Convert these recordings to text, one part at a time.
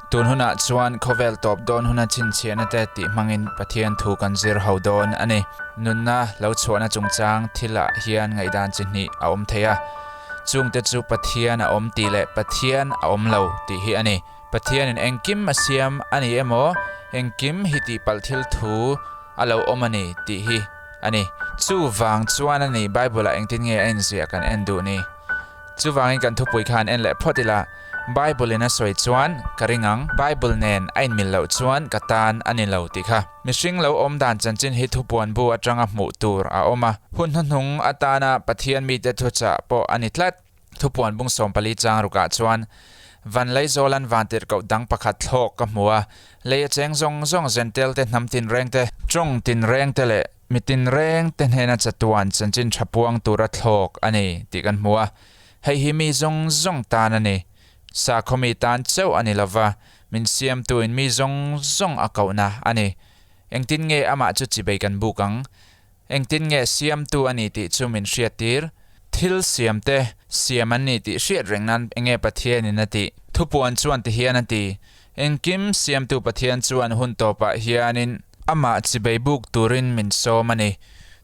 Tun hunah chuan khawvel tawp dawn huna chhinchhiahna te tih hmangin Pathian thu kan zir ho dawn a ni. Nunna lo chhuahna chungchang thilah hian ngaihdan chi hnih a awm thei a. Chungte chu Pathian a awm tih leh Pathian a awm lo tih hi a ni. Pathianin engkim a siam a ni emaw, engkim hi tihpalh thil thu a lo awm a ni tih hi a ni. Chuvang chuan a ni Bible-ah engtin nge a inziah kan en duh ni. Chuvangin kan thupui khan en leh phawt ila, Bible-in a sawi chuan ka ring ang, Bible nen a inmil loh chuan ka tan a ni lo tih kha. Mihring lo awm dan chanchin hi thupuan bu atanga hmuh tur a awm a, hun hnuhnung atana Pathian mite thuchah pawh a ni tlat. Thupuan bung 14 chang rukah chuan, Van lei zawlan vantirhkoh dang pakhat thlawk ka hmu a, lei a cheng zawng zawng zentel te, hnam tinreng te, tawng tinreng te leh mi tinreng te hnena chatuan chanchin tha puang tura thlawk a ni tih kan hmu a. Hei hi mi zawng zawng tan a ni. Sakhaw mi tan chauh a ni lova, min siamtuin mi zawng zawng a kohna a ni. Engtin nge amah chu chibei kan buk ang? Engtin nge siamtu a ni tih chu min hriattir? Thil siamte siam an ni tih hriat reng nan enge Pathianin a tih? Thupuan chuan ti hian a ti, Engkim siamtu Pathian chuan hun tawpah hianin amah chibei buk turin min sawm a ni.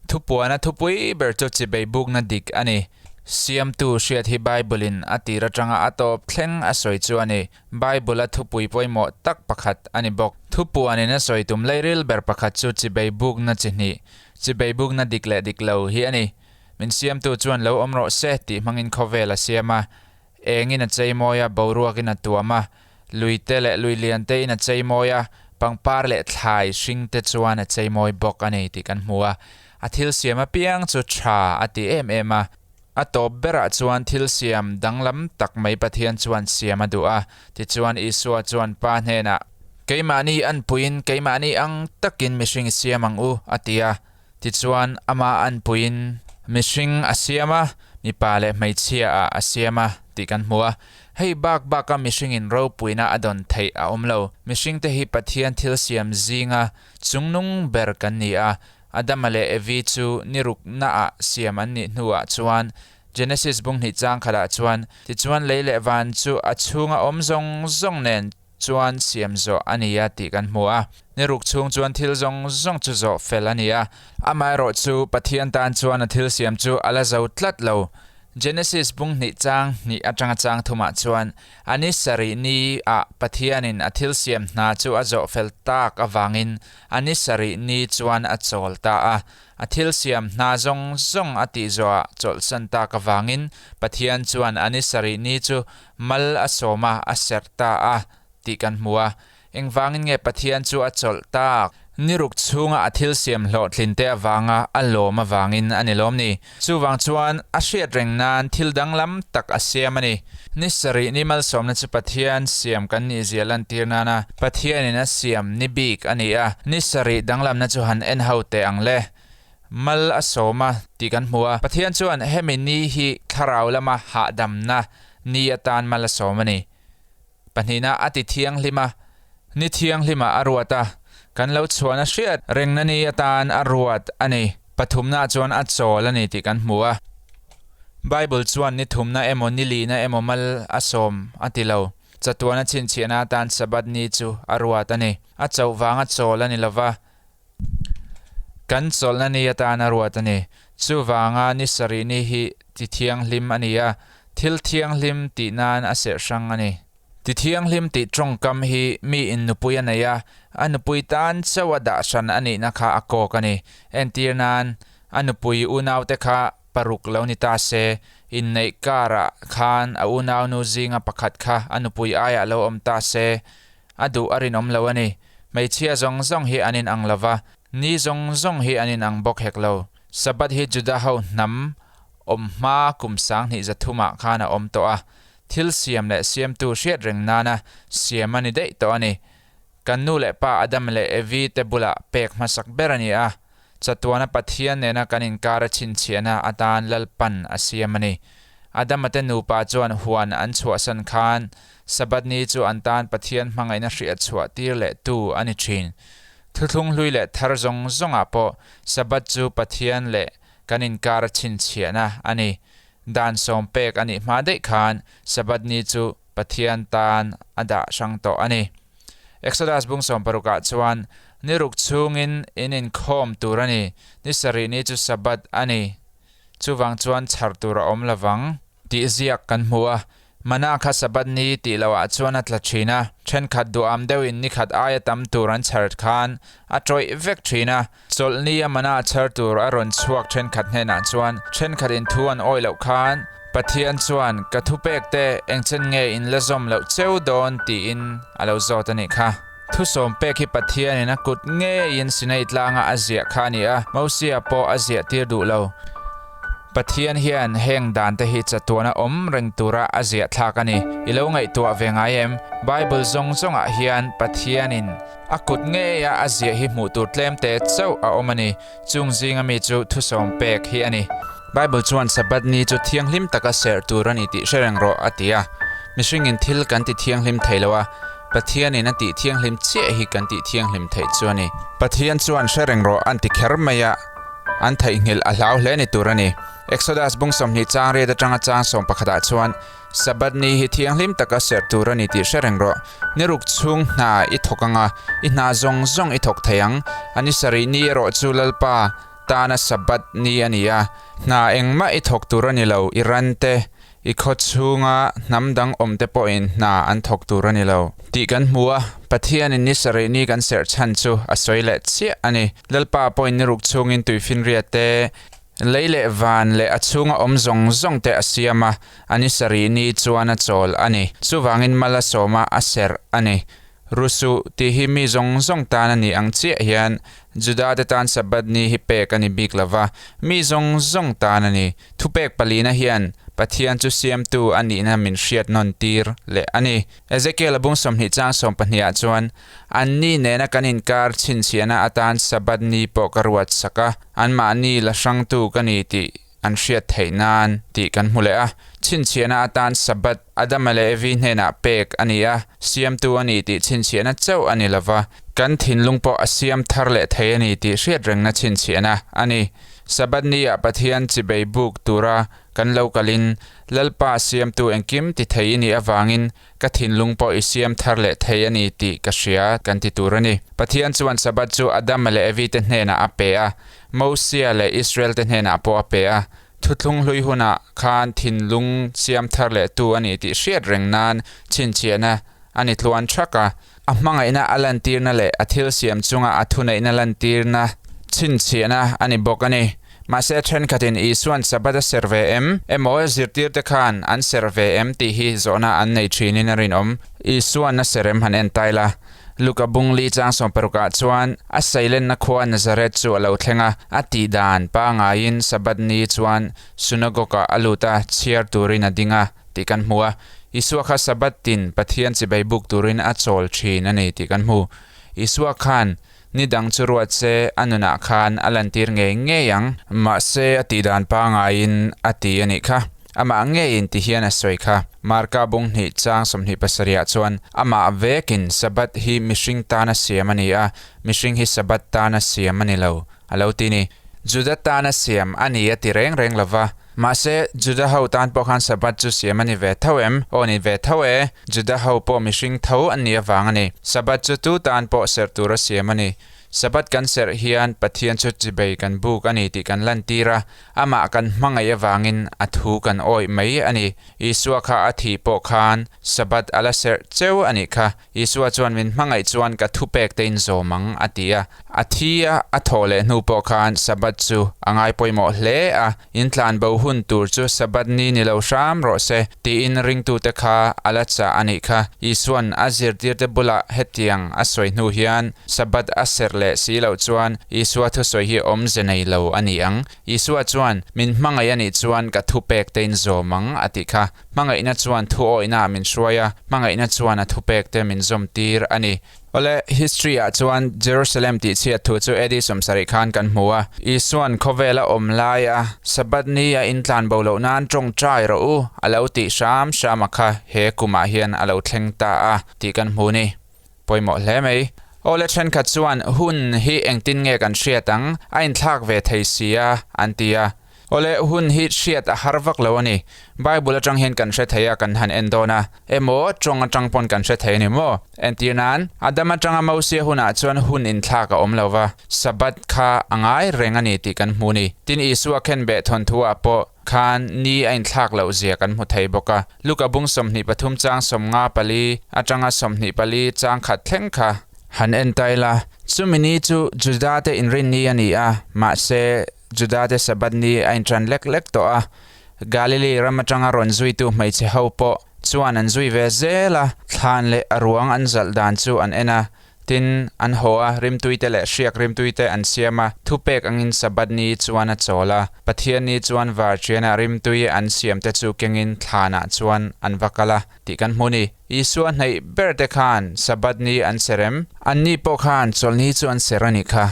Thupuana thupui ber chu chibei bukna dik a ni. Siamtu hriat hi Bible-in a tir atanga a tawp thleng a sawi chu a ni. Bible-a thupui pawimawh tak pakhat a ni bawk. Thupuanin a sawi tum leiril ber pakhat chu chibei bukna chi hnih, chibei bukna dik leh dik lo hi a ni. Min siamtu chuan lo awm rawh se tih hmangin khawvel a siam a, engin a chei mawi a, boruakin a tuam a, luite leh lui liante in a chei mawi a, pangpar leh thlai hringte chuan a chei mawi bawk a ni tih kan hmu a. A thil siam apiang chu tha a ti em em a. A tawp berah chuan thil siam danglam tak mai Pathian chuan siam a duh a. Tichuan Isua chuan Pa hnenah, Keimahni anpuiin keimahni ang takin mihring i siam ang u, a ti a. Tichuan ama anpuiin mihring a siam a, mipa leh hmeichhia ah a siam a, tih kan hmu a. Hei bak baka mihringin ropuina a dawn theih a awm lo. Mihringte hi Pathian thil siam zinga chungnung ber kan ni a, Adama leh Evi chu ni ruknaah siam an nih hnuah chuan Genesis bung hnih chang khatah chuan, Tichuan lei leh van chu a chhunga awm zawng zawng nen chuan siam zawh a ni a tih kan hmu a. Ni ruk chhung chuan thil zawng zawng chu zawh fel a ni a. Amaherawh chu Pathian tan chuan a thil siam chu a la zo tlat lo. Genesis bung hnih chang hnih atanga chang thumah chuan A ni sarih ni ah Pathianin a thil siam hna chu a zawh fel tak avangin a ni sarih ni chuan a chawl ta a. A thil siam hna zawng zawng a tih zawhah chawlhsan tak avangin Pathian chuan a ni sarih ni chu mal a sawm a, a serh ta a tih kan hmu a. Engvangin nge Pathian chu a chawlh tak? Ni ruk chhunga a thil siam hlawhtlin te avanga a lawm avangin a ni lawm ni. Chuvang chuan a hriat reng nan thil danglam tak a siam a ni. Ni sarih ni malsawmna chu Pathian siam kan nih zia lantir nana Pathianin a siam ni bik a ni a. Ni sarih danglamna chu han en ho teh ang le. Mal a sawm a tih kan hmu a. Pathian chuan hemi ni hi thlarau lama hahdamna ni atan mal a sawm a ni. Pahnihna a ti thianghlim a, ni thianghlimah a ruat a, kan lo chhuahna hriat rengna ni atan a ruat a ni. Pathumna chuan a chawl a ni tih kan hmu a. Bible chuan ni thumna emaw ni lihna emaw mal a sawm a ti lo. Chatuana chhinchhiahna atan Sabbath ni chu a ruat a ni. A chauh vanga chawl a ni lova, kan chawlhna ni atan a ruat a ni. Chuvanga ni sarih ni hi ti thianghlim a ni a, thil thianghlim tih nan a serh hrang a ni. Ti thianghlim tih tawngkam hi mi in nupui a nei a, a nupui tan chauh a dah hran a nihna kha a kawk a ni. Entir nan, a nupui unaute kha paruk lo ni ta se, inneih karah khan a unaunu zinga pakhat kha a nupui aiah lo awm ta se, a duh a rinawm lo a ni. Hmeichhia zawng zawng hi an inang lo va, ni zawng zawng hi an inang bawk hek lo. Sabbath hi Juda ho hnam awm hma kum 20 zathumah khan a awm tawh a, thil siam leh siamtu hriat reng nana siam a ni daih tawh a ni. Kan nu leh pa Adam leh Evi te bulah pek hmasak ber a ni a, chatuana Pathian nena kan inkar a chhinchhiahna atan Lalpan a siam a ni. Adama te nupa chuan huan an chhuahsan khan Sabbath ni chu an tan Pathian hmangaihna hriat chhuah tir leh tu a ni thin. Thuthlung hlui leh thar zawng zawngah pawh Sabbath chu Pathian leh kan inkar a chhinchhiahna a ni. Dan sawm pek a nih hma daih khan Sabbath ni chu. Pathian tan a dah hrang tawh a ni. Exodus bung sawmparukah chuan, Ni ruk chhungin in inkhawm tur a ni, ni sarih ni chu Sabbath a ni. Chuvang chuan chhar tur a awm lovang tih ziak kan hmu a. Mana kha Sabbath ni tih lohah chuan a tla thin a, thenkhat duham deuhin ni khat aia tam tur an chhar khan a tawih vek thin a. Chawlhni a mana chhar tur a rawn chhuak thenkhat hnenah chuan thenkhatin thu an awih loh khan Pathian chuan ka thupek te engchen nge in la zawm loh cheu dawn tiin a lo zawt a nih kha. Thusawm pek hi Pathianin a kut ngeiin Sinai tlanga a ziah kha a ni a, Mosia pawh a ziah tir duh lo. Pathian hian heng dan te hi chatuana awm reng tura a ziah thlak a ni. I lo ngaihtuah ve ngai em? Bible zawng zawngah hian Pathianin a kut ngeia a ziah hi hmuh tur tlem te chauh a awm a ni. Chung zinga mi chu thusawm pek hi a ni. Bible chuan Sabbath ni chu thianghlim taka serh tur a ni tih hre reng rawh a ti a. Mihringin thil kan ti thianghlim thei lo a, Pathianin a tih thianghlim chiah hi kan tih thianghlim theih chu a ni. Pathian chuan hre reng rawh an ti kher mai a, an theihnghilh a hlau hle ni tur a ni. Exodus bung 20 chang riat atanga chang 11 ah chuan, Sabbath ni hi thianghlim taka serh tur a ni tih hre reng rawh. Ni ruk chhung hna i thawk ang a, i hna zawng zawng i thawk thei ang. A ni sarih ni erawh chu Lalpa tana Sabbath ni a ni a, hna engmah i thawk tur a ni lo, i ran te, i khaw chhunga hnam dang awm te pawhin hna an thawk tur a ni lo. Tih kan hmu a, Pathianin ni sarih ni kan serh chhan chu a sawi leh chiah a ni. Lalpa pawhin ni ruk chhungin tuifinriat te, Lei leh van leh a chhunga awm zawng zawng te a siam a, a ni sarih ni chuan a chawl a ni. Chuvangin mal a sawm a, a serh a ni. Rusuh tih hi mi zawng zawng tan a nih ang chiah hian Juda te tan Sabbath ni hi pek a ni bik lo va, mi zawng zawng tan a ni. Thupek palina hian Pathian chu siamtu a nihna min hriat nawn tir leh a ni. Ezekiel a bung 20 chang 12 ah chuan, Anni nena kan inkar chhinchhiahna atan Sabbath ni pawh ka ruat sak a, anmahni la hrangtu ka ni tih an hriat theih nan tih kan hmu leh a. Chhinchhiahna atan Sabbath Adama leh Evi hnenah pek a ni a, siamtu a ni tih chhinchhiahna chauh a ni lo va, kan thinlung pawh a siam thar leh thei a ni tih hriat rengna chhinchhiahna a ni. Sabbath ni-ah Pathian chibei buk tura kan lo kalin Lalpa siamtu engkim ti thei i nih avangin Ka thinlung pawh i siam thar leh thei a ni tih ka hria kan ti tur a ni. Pathian chuan Sabbath chu Adama leh Evi te hnenah a pe a, Mosia leh Israel te hnenah pawh a pe a. Thuthlung hlui hunah khan thinlung siam thar leh tu a ni tih hriat reng nan chhinchhiahna a ni tluan thak a. A hmangaihna a lantirna leh a thil siam chunga a thuneihna lantirna chhinchhiahna a ni bawk a ni. Mahse, thenkhatin Isua'n Sabbath a serh ve em? Emaw, zirtirte khan an serh ve em tih hi zawhna an nei thinin a rinawm. Isua'n a serh em han en tai la. Luka bung li chang sawmparukah chuan a seilenna khua Nazareth chu a lo thleng a, a tih dan pangaiin Sabbath ni chuan synagogue-ah a lut a, chhiar turin a ding a tih kan hmu a. Isua kha Sabbath tin Pathian chibai buk turin a chawl thin a ni tih kan hmu. Isua khan Ni dang chu ruat se a nunah khan a lantir ngei ngei ang. Mahse a tih dan pangaiin a ti a nih kha. Amah ngeiin ti hian a sawi kha. Marka bung hnih chang 27 ah chuan amah vekin Sabbath hi mihring tana siam a ni a, mihring hi Sabbath tana siam a ni lo, a lo ti ni. Juda tana siam a ni a ti reng reng lo va. Mahse, Juda ho tan pawh khan Sabbath chu siam a ni ve tho em? Aw ni ve tho e, Juda ho pawh mihring tho an nih avang a ni. Sabbath chu tu tan pawh serh tur a siam a ni. Sabbath kan serh hian Pathian chu chibei kan buk a ni tih kan lantir a, amah kan hmangaih avangin a thu kan awih mai a ni. Isua kha a thih pawh khan Sabbath a la serh cheu a nih kha. Isua chuan min hmangaih chuan ka thupek te in zawm ang a ti a. A thi a, a thawh leh hnu pawh khan Sabbath chu a ngai pawimawh hle a, in tlanbo hun tur chu Sabbath ni ni lo hram rawh se tiin ringtute kha a la chah a nih kha. Isua'n a zirtirte bulah hetiang a sawi hnu hian Sabbath a serh leh si loh chuan Isua thusawi hi awmze nei lo a ni ang. Isua chuan min hmangaih a nih chuan ka thupek te in zawm ang a tih kha. Hmangaihna chuan thuawihnaah min hruai a, hmangaihna chuan a thupekte min zawmtir a ni. Awle, history-ah chuan Jerusalem tihchhiat thu chu AD 70 khan kan hmu a. Isua'n khawvela awm laia Sabbath ni a intlan bo loh nan tawngtai rawh u a lo tih hram hram a kha he kumah hian a lo thleng ta a tih kan hmu ni. Pawimawh hle mai. Awle thenkhat chuan hun hi engtin nge kan hriat ang, a inthlak ve thei si a, an ti a. Awle, hun hi hriat a har vak lo a ni. Bible atang hian kan hre thei a, kan han en dawn a. Emaw, tawng atang pawn kan hre thei a ni maw? Entir nan, Adam atanga Mosia hunah chuan hun inthlak a awm lo va, Sabbath kha a ngai reng a ni tih kan hmu ni. Tin, Isua khenbeh thawnthu ah pawh khan ni a inthlak loh zia kan hmu thei bawk a. Luka bung 23 chang 54 atanga 24 chang khat thleng kha han en ta ila. Chumi ni chu Juda te inrin ni a ni a, mahse Juda te Sabbath ni a intran lek lek tawh a. Galili ram atanga rawn zuitu hmeichhe ho pawh chuan an zui ve zel a, thlan leh a ruang an zalh dan chu an en a, tin, an haw a, rimtuite leh hriak rimtuite an siam a, thupek angin Sabbath ni chuan a chawl a, Pathian ni chuan varṭianah rimtui an siamte chu kengin thlanah chuan an va kal a, tih kan hmu ni. Isua hnaih ber te khan Sabbath ni an serem. Anni pawh khan chawlhni chu an ser a nih kha.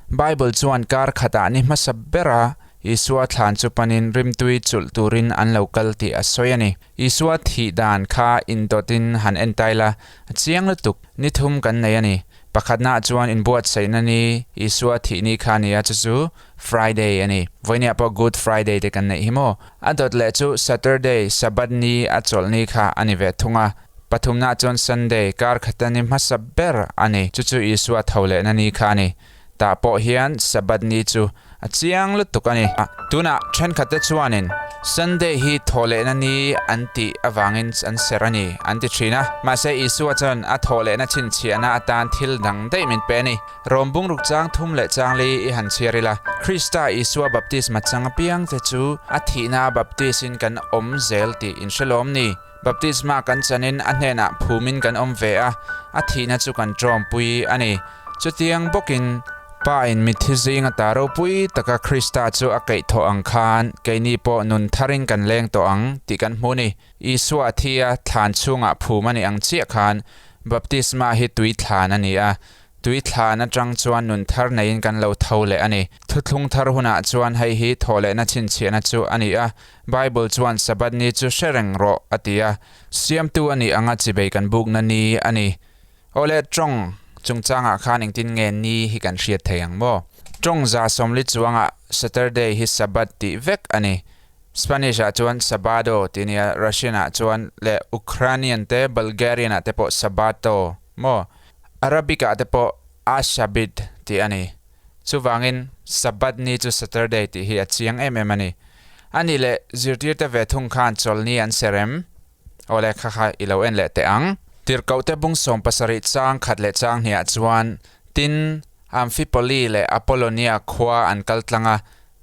Bible chuan kar khatah ni hmasa bera Isua thlan chu panin rimtui chulh turin an lo kal tih a sawi a ni. Isua thih dan kha indawtin han en tai la, a chiang lutuk. Ni thum kan nei a ni. Pakhatnaah chuan inbuatsaihna ni, Isua thih ni kha a ni a, chu chu Friday a ni. Vawinia pawh Good Friday te kan neih hi maw? A dawt leh chu Saturday, Sabbath ni a chawlh ni kha a ni ve thung a. Pathumnaah chuan Sunday, kar khata ni hmasa ber a ni. Chu chu Isua tho lehna ni kha a ni. Tah pawh hian Sabbath ni chu a chiang lutuk a ni. Tunah thenkhatte chuanin Sunday hi thawhlehna ni an tih avangin an serh a ni an ti thin a. Mahse Isua chuan a thawhlehna chhinchhiahna atan thil dang daih min pe a ni. Rom bungruk chang thum leh chang li i han chhiar ila, Krista Isua baptisma chang apiangte chu a thihna baptis-in kan awm zel tih in hre lawm ni? Baptisma kan chanin a hnenah phumin kan awm ve a, a thihna chu kan tawmpui a ni. Chutiang bawkin, Pa in mitthi zinga ta ropui taka Krista chu a keih thawh ang khan keini pawh nun tharin kan leng tawh ang tih kan hmu ni. Isua a thi a, thlan chhungah phum a nih ang chiah khan Baptisma hi tui thlan a ni a, Tui thlan atang chuan nun thar neiin kan lo tho leh a ni. Thuthlung thar hunah chuan hei hi thawhlehna chhinchhiahna chu a ni a, Bible chuan Sabbath ni chu hre reng rawh a ti a, siamtu a nih anga chibei kan bukna ni a ni. Awle tawng chungchangah khan engtin nge ni hi kan hriat thei ang maw? Tawng 140 chuangah Saturday hi Sabbath tih vek a ni. Spanish ah chuan Sabado tih a ni a, Russian ah chuan leh Ukrainian te Bulgarian ah te pawh Sabato maw? Arabic ah te pawh Ashabit tih a ni. Chuvangin Sabbath ni chu Saturday tih hi a chiang em em a ni. A nih leh zirtirte ve thung khan chawlhni an ser em? Aw le kha kha i lo en leh teh ang. Tirhkohte bung 70 chang khat leh chang hniah chuan tin Amphipoli leh Apollonia khua an kal tlang a,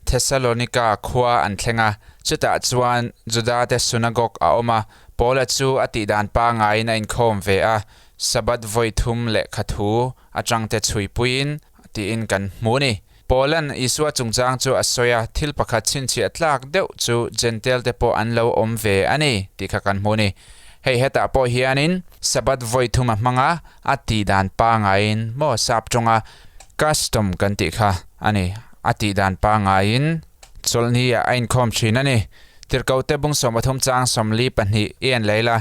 Thessalonika khua an thleng a, chutah chuan Judate synagogue a awm a, Paula chu a tihdan pangaiin a inkhawm ve a, Sabbath vawi thum lehkha thu atangte chhuipuiin tiin kan hmu a ni. Paula'n Isua chungchang chu a sawi a, thil pakhat chhinchhiah tlak deuh chu Jentail-te pawh an lo awm ve a ni tih kha kan hmu a ni. Hei hetah pawh hianin Sabbath vawi thum a hmang a, a tihdan pangaiin maw sap tawnga custom kan tih kha a ni, a tihdan pangaiin chawlhni ah a inkhawm thin a ni. Tirhkohte bung 33 chang 42 i en leh ila,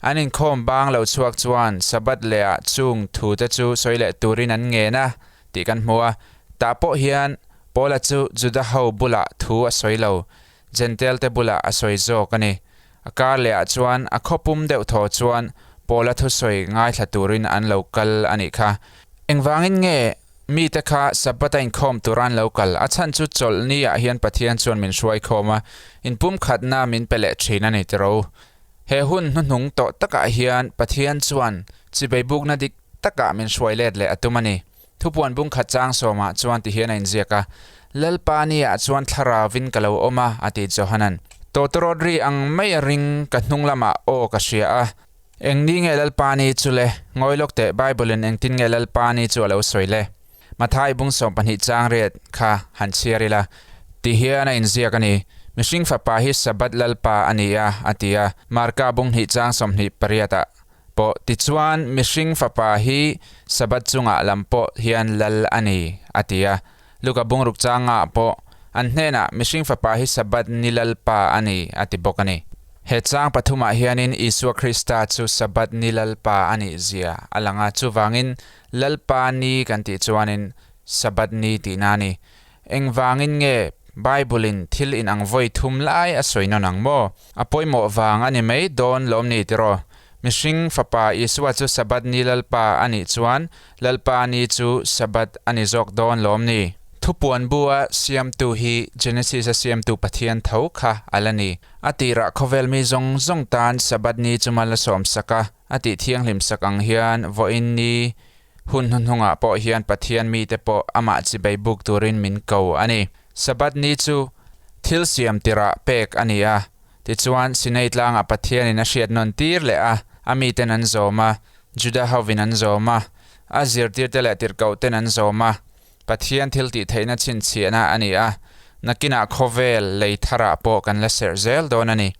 An inkhawm bang lo chhuak chuan Sabbath leh ah chung thu te chu sawi leh turin an ngen a tih kan hmu a. Tah pawh hian Paula chu Juda ho bulah thu a sawi lo, Jentail te bulah a sawi zawk a ni. A kar leh ah chuan a khawpum deuh thaw chuan Paula thusawi ngaithla turin an lo kal a nih kha. Engvangin nge Mite kha Sabbath a inkhawm tur an lo kal. A chhan chu chawlhni ah hian Pathian chuan min hruai khawm a, inpumkhatna min pe leh thin a ni tiro. He hun hnuhnung tawh takah hian Pathian chuan chibei bukna dik takah min hruai let leh a tum a ni. Thupuan bungkhat chang sawmah chuan ti hian a inziak a, Lalpa ni ah chuan thlarauvin ka lo awm a, a ti Johanan. Tawtawrawt ri ang mai a ring ka hnung lamah aw ka hria a. Eng ni nge Lalpa ni chu le? Ngawi lawk teh, Bible-in engtin nge Lalpa ni chu a lo sawi le? Mathai bung 12 chang riat kha han chhiar ila. Ti hian a inziak a ni, Mihring fapa hi Sabbath Lalpa a ni a, a ti a. Marka bung hnih chang 28 ah pawh tichuan mihring fapa hi Sabbath chungah lam pawh hian lal a ni, a ti a. Luka bung ruk changah pawh an hnenah mihring fapa hi Sabbath ni Lalpa a ni, a ti bawk a ni. He chang pathumah hianin Isua Krista chu Sabbath ni Lalpa a nih zia a lang a, chuvangin Lalpa ni kan tih chuanin Sabbath ni tihna a ni. Engvangin nge? Bible-in thil inang vawi thum lai a sawi nawn ang maw? A pawimawh vang a ni mai dawn lawm ni tiraw? Mihring Fapa Isua chu Sabbath ni Lalpa a nih chuan Lalpa ni chu Sabbath a ni zawk dawn lawm ni? Thupuan bu-a siamtu hi Genesis-a siamtu Pathian tho kha a la ni. A tirah khawvel mi zawng zawng tan Sabbath ni chu mal a sawmsak a, a tih thianghlimsak ang hian vawiin ni Hun hnuhnungah pawh hian Pathian mite pawh amah chibei buk turin min ko a ni. Sabbath ni chu thil siam tirah pek a ni a, tichuan Sinai tlangah Pathianin a hriat nawn tir leh a, a miten an zawm a, Juda hovin an zawm a, a zirtirte leh tirhkohten an zawm a. Pathian thil tihtheihna chhinchhiahna a ni a, nakinah khawvel lei tharah pawh kan la serh zel dawn a ni.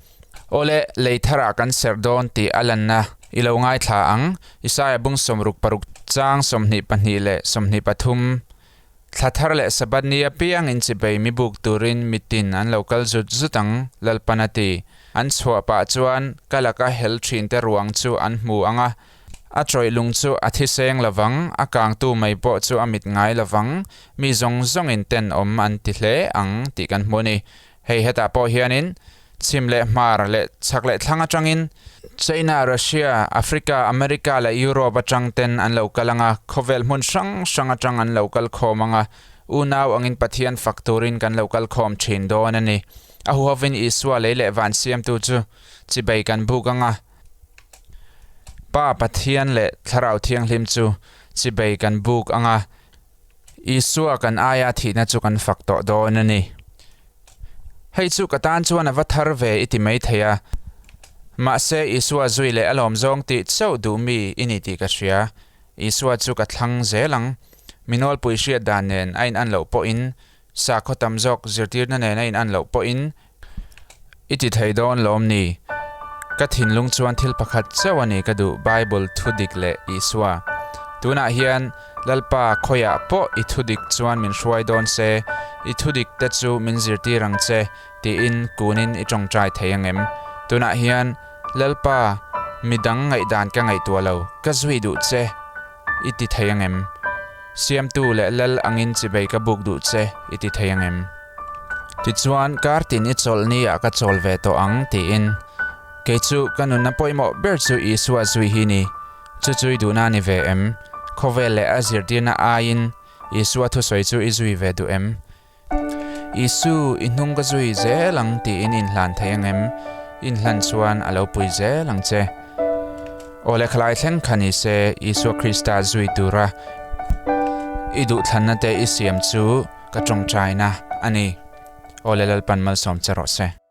Awle, lei tharah kan serh dawn tih a lanna i lo ngaithla ang, Isaia bung 66 chang 22 leh 23, Thla thar leh Sabbath ni apiangin chibei mi buk turin mitin an lo kal zut zut ang, Lalpan a ti. An chhuah pah chuan ka laka hel thinte ruang chu an hmu ang a, A tawih lung chu a thiseng lovang, a kangtu mai pawh chu a mit ngai lovang, mi zawng zawngin tenawm an ti hle ang tih kan hmu a ni. Hei hetah pawh hianin chhim leh hmar leh chhak leh thlang atangin China, Russia, Africa, America leh Europe atang ten an lo kal ang a, khawvel hmun hrang hrang atang an lo kal khawm ang a, unau angin Pathian fak turin kan lo kal khawm thin dawn a ni. A huhovin Isua lei leh van siamtu chu chibei kan buk ang a, Pa Pathian leh Thlarau Thianghlim chu chibei kan buk ang a, Isua kan aia thihna chu kan fak tawh dawn a ni. Hei chu ka tan chuan a va thar ve i ti mai thei a, mahse Isua zui leh a lawm zawng tih chauh duh mi i ni tih ka hria. Isua chu ka thlang zel ang. Mi nawlpui hriat dan nen a in an loh pawhin, sakhaw tam zawk zirtirna nen a in an loh pawhin, I ti thei dawn lawm ni? Ka thinlung chuan thil pakhat chauh a ni ka duh, Bible thu dik leh Isua. Tunah hian Lalpa khawiah pawh i thu dik chuan min hruai dawn se, i thu dik te chu min zirtir ang che, tiin kunin i tawngtai thei ang em? Tunah hian Lalpa, midang ngaihdan ka ngaihtuah lo, ka zui duh che, i ti thei ang em? Siamtu leh Lal angin chibei ka buk duh che, i ti thei ang em? Tichuan, kar tin i chawlh ni ah ka chawl ve tawh ang, tiin. Kei chu ka nunna pawimawh ber chu Isua zui hi ni. Chu chu i duhna a ni ve em? Khawvel leh a zirtirna aiin Isua thusawi chu i zui ve duh em? Isu, i hnung ka zui zel ang tiin inhlan thei ang em? Inhlan chuan a lo pui zel ang che. Aw le khalai thleng kha ni se, Isua Krista zui tura i duhthlanna te i siam chu ka tawngtaina a ni. Aw le Lalpan malsawm che rawh se.